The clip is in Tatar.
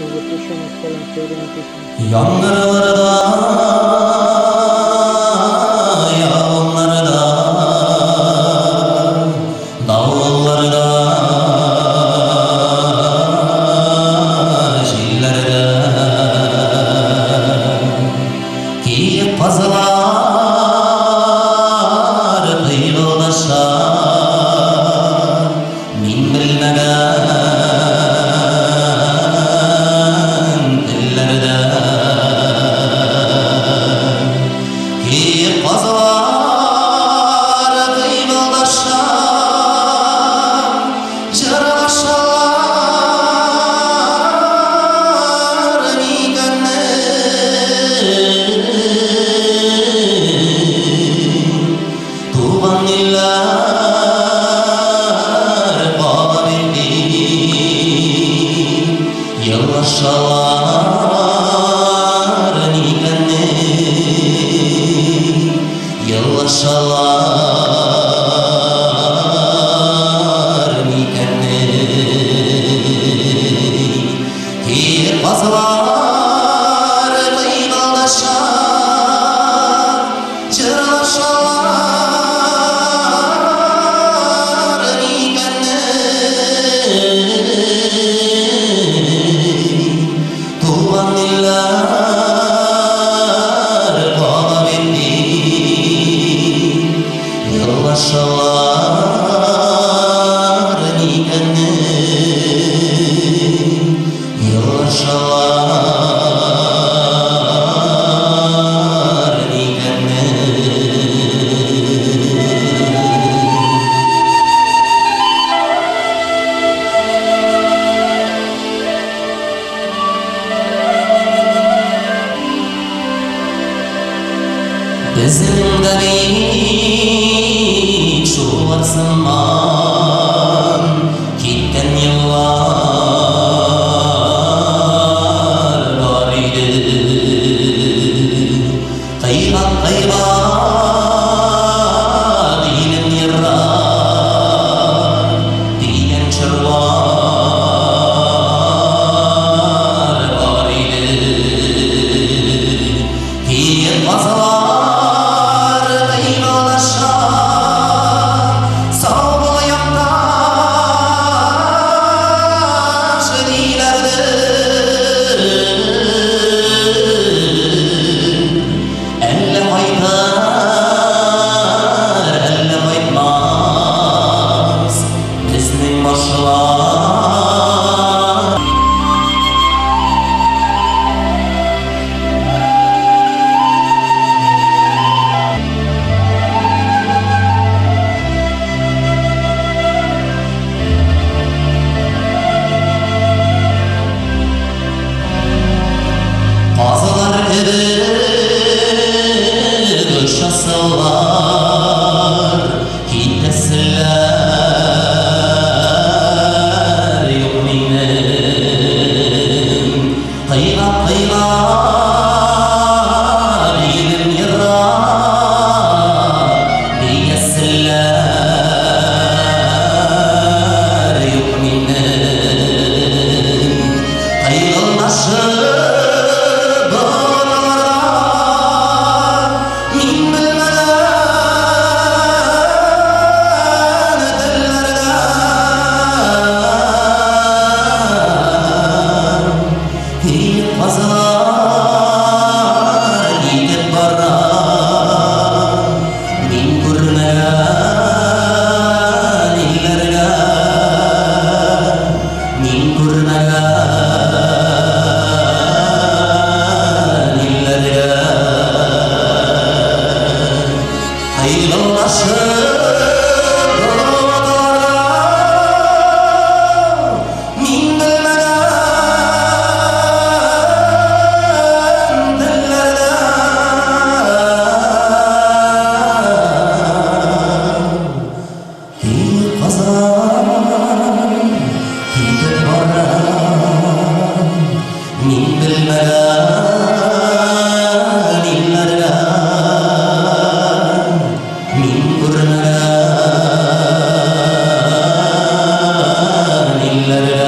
Запрещенных в сталинское время песен. Яңгырларда, явымнарда, давылларда, җилләрдә киек казлар кыйгылдаша, мин белмәгән телләрдә. Киек казлар кыйгылдаша, җырлашалар микәнни? Туган илләр кала бит елашалар микәнни? Елашалар микәнни? Киек казлар кыйгылдаша, җырлашалар микәнни? Туган илләр кала бит елашалар микәнни? Елашалар микәнни? Безнең дә бит шулар сыман киткән еллар бар иде. Кыйгак-кыйгак илем ерак дигән чорлар бар иде. Киек казлар кыйгылдаша, сау бул, якташ, диләрде. Әллә кайтыр, әллә кайтмас безнең башлар. Казлар кебек очасылар, китәселәр юк минем. Кыйгак-кыйгак илем ерак, дияселәр юк минем. Кыйгылдашып болытларда, мин белмәгән телләрдә. Киек казлар китеп бара, мин күрмәгән илләргә, мин күрмәгән илләргә. Кыйгылдашып болытларда, мин белмәгән телләрдә. Киек казлар китеп бара, мин белмәгән илләргә, мин күрмәгән илләргә.